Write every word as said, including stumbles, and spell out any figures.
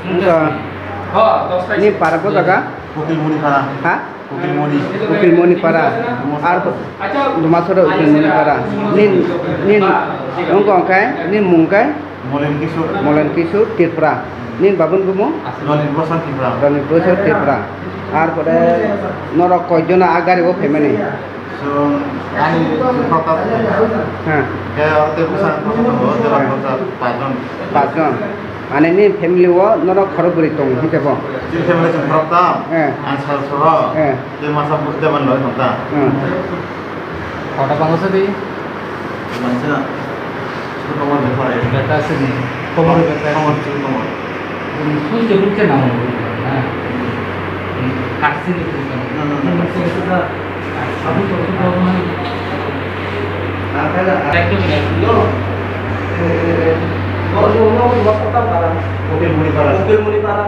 Wngkha ni para ko jaga? Ukilmoni para. Ha? Ukilmoni. Ukilmoni para. Ar Dumasoro Ukilmoni para. Nin, nin wngkha hwnkhe nin mung khe? Molen Kishore. Molen Kishore Tripura. Nin babun bumo? Ronit Bosor Tripura. Ronit Bosor Tripura. Ar pore norok koi jona a gari o phaimani? Chwng ani chwng Protap. Ha. Khe oro tei bwsa Protap tongo, Devan Protap, pachjon. Pachjon. Ani ni family o norok khorok bwrwi tongo, hwnkhe bo? Chini family chwng Protap, Eh. Ang sal soho, Eh. tei masa Devan loi thangta. Hmm. Kota bangsa di? Bangsa. Chwng tongo before. Beta sini. Komor beta. Komor chwng tongo. Sui je bukhe na mo na. Kaksi ni bukhe na. Na, na, na, na. Abu to to na. Ekdom, ekdom. Hotel Muni Para. Hotel Muni Para.